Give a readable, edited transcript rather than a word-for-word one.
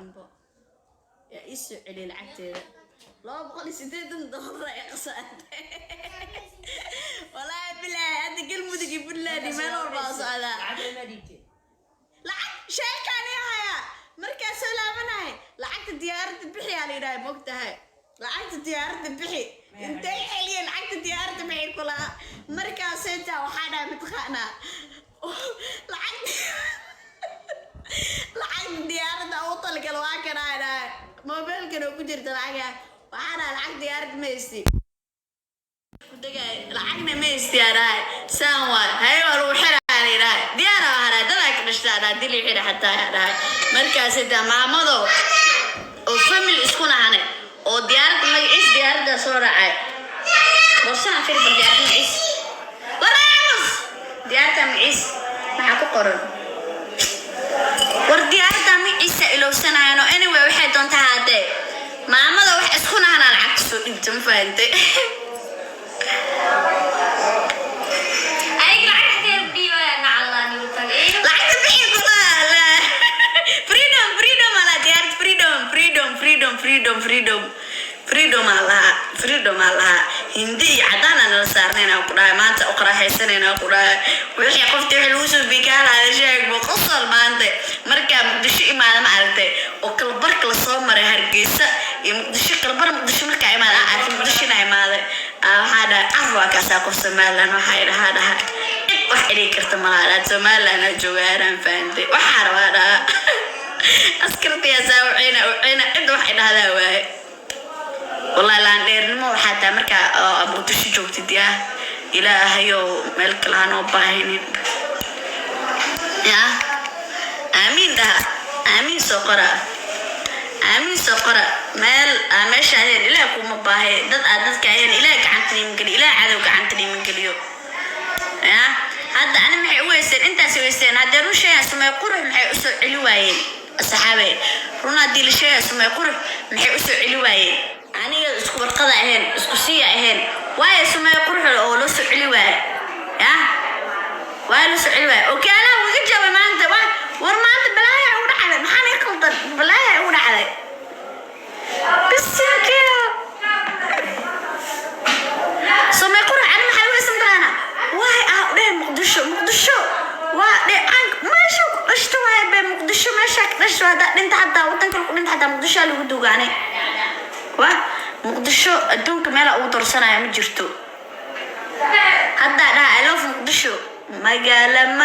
Dambo yaa ii soo celiyay lacagteeda. $280 ay qasaartay. Walaahi bilaahi, hadda Galmudug iyo Puntland iyo meel walba oo socdaa. Lacagta ma dhiibtay? Lacag sheekaan ii hayaa. Markaa soo laabanahay, lacagta diyaaradda bixiyaa la yidhahay. Mogtahay, lacagta diyaaradda bixi. Intay celiyeen lacagta diyaaradda bixi kulaa. Markaasay taa waxaa dhahay, mataqaanaa, lacagta diyaaradda ugu talagala waa kanaa dhahay. Mobilkan oo ku jirta lacaga waxaa dhahay, lacag diyaaradda ma haysti kudagaay, lacagna ma haystiyaa dhahay. Saan waay, haye, waa lagu xiraa la yidhahay. Diyaara waxaa dhahay, dadaa ka dhashtaa dhahay, dili xira xataa yaa dhahay. Markaasay taa maamado oo family isku nahane oo diyaaradda magaciis diyaaradda soo raacay, borsaan fir bal diyaaradda magaciis waraamus, diyaaradda magaciis maxaa ku qoran? War diyaaradda magaciisa ilowsanayano. Anyway, waxay doontaa haddee maamada wax isku nahanaa lacagta soo dhiibta, ma fahantay? Ayaga lacagta dhiibaya, nacallaan igu tagay. Lacagta bixi kula la. Freedom, freedom ala diyaarad, freedom, freedom, freedom, freedom, freedom, freedom alaha, freedom alaha. Hindi iyo cadaan aan nala saarnayn ku dhahay, maanta u qaraaxaysanayna ku dhahay. Wixii qoftii wixii lagu soo bikaalaada sheeg qosol. Maanta markaa Muqdisho imaada, ma aragtay, oo kalabarka lasoo maray Hargeysa iyo Muqdisho, kalabar Muqdisho markaa imaada, aan arkay Muqdisho inaa imaaday. Waxaa dhahay, car waa kaasaa qof Somaliland waxay dhahaa cid wax dhigi karta malaha. Somaliland aa joogaanaan, fahantay? Waxaa rabaa dhahaa askartiyaasaa ucina ucina, cid wax idhahdaa waaye. Wallahi laandheernimo waxaa taa markaa oo Muqdisho joogtid. Yaa Ilaahayow, meel kale hanoo baahinin. Yaa aamiin dhaha, aamiin soo qora, aamiin soo qora. Meel aa meesha aheen Ilaah kuma baahay, dad aad dadka aheen Ilaah gacanta niman geliyo, Ilaah cadow gacanta niman geliyo. Ya hadda ani maxay u weysteen? Intaas weysteen. Haddee run sheegaa, Sumay Qurux maxay usoo celi waayeen? Saxaabe, run haddii la sheegaa, Sumay Qurux maxay usoo celi waayeen? Aniga isku warqada ahayn, isku siya ahayn waayo. Sumay Qurux oo loo soo celi waaye, ya waa loo soo celi waaye. Okaalaha wiga jabay maanta. Wa war maanta balaaya ugu dhacday. Maxaan ii qaldan? Balaaya ugu dhacday bisinkeeda. Sumay Qurux ani maxay u haysan taqaana? Waay ah dheh Muqdisho, Muqdisho waa dhe aan meesha ku dhashto waaye be. Muqdisho meesha ka dhashto, haddaa dhinta, xataa wadanka ku dhinta, xataa Muqdisho lagu duugaanay. Wa Muqdisho adduunka meela ugu doorsanaya ma jirto. Haddaa dhaha, "I love Muqdisho," magaala.